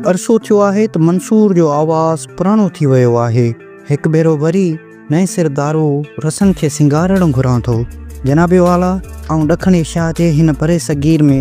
عرصو ٿيو آهي ته منصور جو آواز پراڻو ٿي ويو آهي. هڪ ڀيرو وري نئين سر دارو رسن کي سينگارڻ گهران ٿو. جناب والا، آئون ڏکڻ ايشيا جي هن برصغير ۾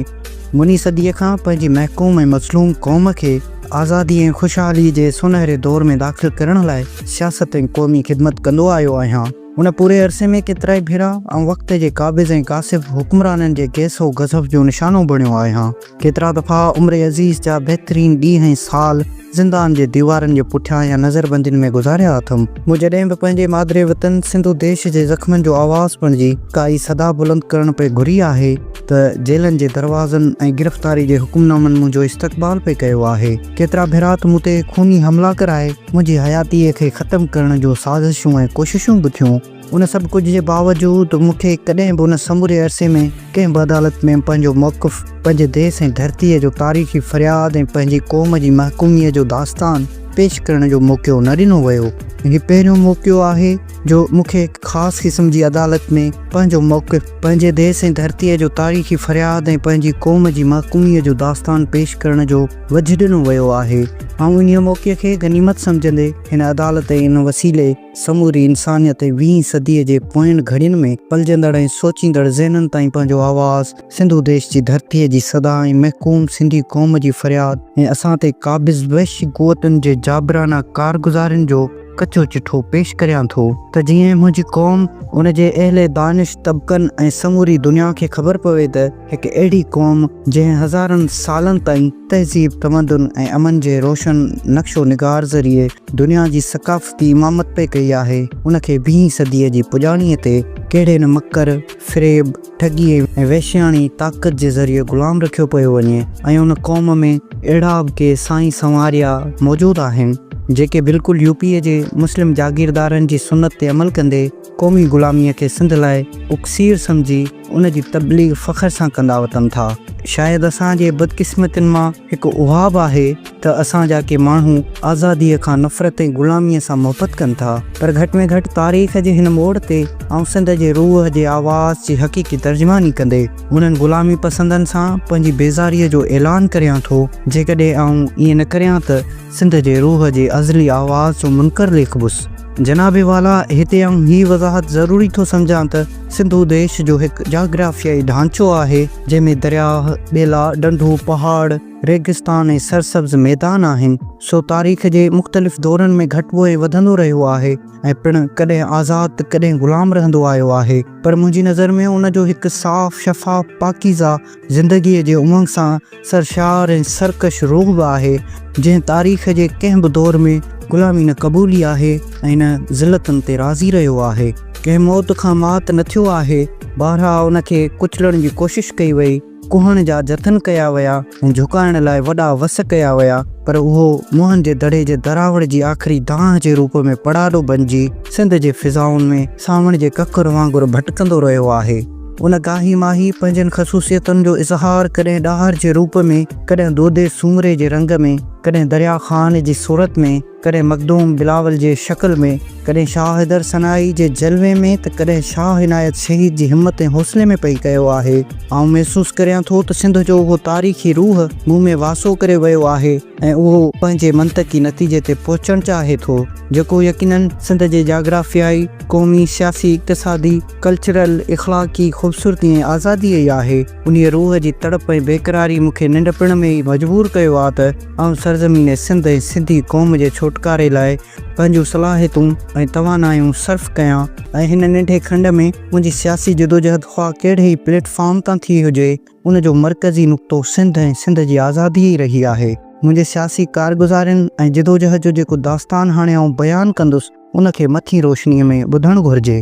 مني صديء کان پنهنجي محڪوم ۽ مظلوم قوم کي آزادي ۽ خوشحالي جي سونهري دور ۾ داخل ڪرڻ لاء سياست ۽ قومي خدمت ڪندو آيو آهيان. ان پوري عرصي ۾ ڪيترائي ڀيرا آئون وقت جي قابض ۽ غاصب حڪمرانن جي غيص و غضب جو نشانو بڻيو آهيان. ڪيترا دفعا عمر عزيز جا بهترين ڏينهن ۽ سال زندان جي ديوارن جي پٺيان يا نظربندين ۾ گذاريا اٿم. مون جڏهن به پنهنجي مادري وطن سنڌو ديش جي زخمن جو آواز بڻجي ڪائي صدا بلند ڪرڻ پئي گهري آهي ته جيلن جي دروازن ۽ گرفتاري جي حڪمنامن منهنجو استقبال پئي ڪيو آهي. ڪيترا ڀيرا ته مون تي خوني حملا ڪرائي منهنجي حياتيء کي ختم ڪرڻ جون سازشون ۽ ڪوششون به ٿيون. ان سڀ ڪجهه جي باوجود مون کي ڪڏهن به ان سموري عرصي ۾ ڪنهن به عدالت ۾ پنهنجو موقف، پنهنجي ديس ۽ ڌرتيء جو تاريخي فرياد ۽ پنهنجي قوم جي محڪوميء جو داستان پيش ڪرڻ جو موقعو نه ڏنو ويو. هي پهريون موقعو آهي جو مون کي هڪ خاص قسم جي عدالت ۾ پنهنجو موقف، پنهنجي ديس ۽ ڌرتيء جو تاريخي فرياد ۽ پنهنجي قوم جي محڪوميء جو داستان پيش ڪرڻ جو وجهه ڏنو ويو آهي. آئون انهيء موقعي کي غنيمت سمجهندي هن عدالت ۽ ان وسيلي سموري انسانيت ۽ ويهين صديء جي پوين گهڙين ۾ پلجندڙ ۽ سوچيندڙ ذهنن تائين پنهنجو آواز، سنڌو ديش جي ڌرتيء جي صدا ۽ محڪوم سنڌي قوم جي فرياد ۽ اسان تي قابض وحشي قوتن جي جابرانه ڪارگذارين جو ڪچو چٺو پيش ڪريان ٿو ته جيئن منهنجي قوم، ان جي اهل دانش طبقن ۽ سموري دنيا کي خبر پوي ته هڪ اهڙي قوم جنهن هزارن سالن تائين تهذيب، تمدن ۽ امن جي روشن نقش و نگار ذريعي دنيا جي ثقافتي امامت پئي ڪئي آهي، ان کي ويهين صديء جي پڄاڻيء تي ڪهڙي نه مڪر، فريب، ٺڳي ۽ وحشياڻي طاقت جي ذريعي غلام رکيو پيو وڃي ۽ ان قوم ۾ اهڙا به ڪي سائين سنواريا موجود آهن جيڪي بلڪل يو پي جي مسلم جاگيردارن جي سنت تي عمل ڪندي قومي غلاميء کي سنڌ لاء اڪسير سمجهي ان جي تبليغ فخر سان ڪندا وتن ٿا. شايد اسان جي بدقسمتين مان هڪ اها به آهي ته اسان جا ڪي ماڻهو آزاديء کان نفرت ۽ غلاميء سان محبت ڪن ٿا، پر گهٽ ۾ گهٽ تاريخ جي هن موڙ تي آئون سنڌ جي روح جي آواز جي حقيقي ترجماني ڪندي انهن غلامي پسندن سان پنهنجي بيزاريء جو اعلان ڪريان ٿو، جيڪڏهن آئون ائين نه ڪريان ته سنڌ جي روح جي ازلي آواز جو منڪر ليکبس. جناب والا، هتي آئون هي وضاحت ضروري ٿو سمجهان ته سنڌو ديش جو هڪ جاگرافيائي ڍانچو آهي، جنهن ۾ درياهه، ٻيلا، ڍنڍون، پهاڙ، ريگستان ۽ سرسبز ميدان آهن، سو تاريخ جي مختلف دورن ۾ گهٽبو ۽ وڌندو رهيو آهي ۽ پڻ ڪڏهن آزاد ته ڪڏهن غلام رهندو آيو آهي، پر منهنجي نظر ۾ ان جو هڪ صاف شفاف پاڪيزه زندگيء جي امنگ سان سرشار ۽ سرڪش روح به آهي، جنهن تاريخ جي ڪنهن به دور ۾ غلامي نه قبولي آهي ۽ نه ذلتن تي راضي رهيو آهي. ڪنهن موت کان مات نه ٿيو آهي، بارها ان کي ڪچلڻ جي ڪوشش ڪئي وئي، ڪهڻ جا جتن ڪيا ويا ۽ جهڪائڻ لاء وڏا وس ڪيا ويا، پر اهو موهن جي دڙي جي دراوڙ جي آخري دانهن جي روپ ۾ پڙاڏو بنجي سنڌ جي فضائن ۾ سانوڻ جي ڪڪر وانگر ڀٽڪندو رهيو آهي. ان گاهي ماهي پنهنجين خصوصيتن جو اظهار ڪڏهن ڏاهر جي روپ ۾، ڪڏهن دودي سومري جي رنگ ۾، ڪڏهن دريا خان جي صورت ۾، ڪڏهن مخدوم بلاول جي شڪل ۾، ڪڏهن شاهه حيدر سنائي جي جلوي ۾ ته ڪڏهن شاهه عنايت شهيد جي همت ۽ حوصلي ۾ پئي ڪيو آهي. آئون محسوس ڪريان ٿو ته سنڌ جو اهو تاريخي روح مون ۾ واسو ڪري ويو آهي ۽ اهو پنهنجي منطقي نتيجي تي پهچڻ چاهي ٿو، جيڪو يقينن سنڌ جي جاگرافيائي، قومي، سياسي، اقتصادي، ڪلچرل، اخلاقي خوبصورتي ۽ آزادي ئي آهي. انهيء روح جي تڙپ ۽ بيقراري مون کي ننڍپڻ ۾ ئي مجبور ڪيو آ ته آئون سرزمين سنڌ ۽ سنڌي قوم جي ڇوٽڪاري لاء پنهنجون صلاحيتون ۽ توانايون صرف ڪيان ۽ هن ننڍي کنڊ ۾ منهنجي سياسي جدوجهد خواه ڪهڙي ئي پليٽ فارم تان ٿي هجي، ان جو مرڪزي نقطو سنڌ ۽ سنڌ جي آزادي ئي رهي آهي. منهنجي سياسي ڪارگذارين ۽ جدوجهد جو جيڪو داستان هاڻي آئون بيان ڪندس، ان کي مٿين روشنيء ۾ ٻڌڻ گهرجي.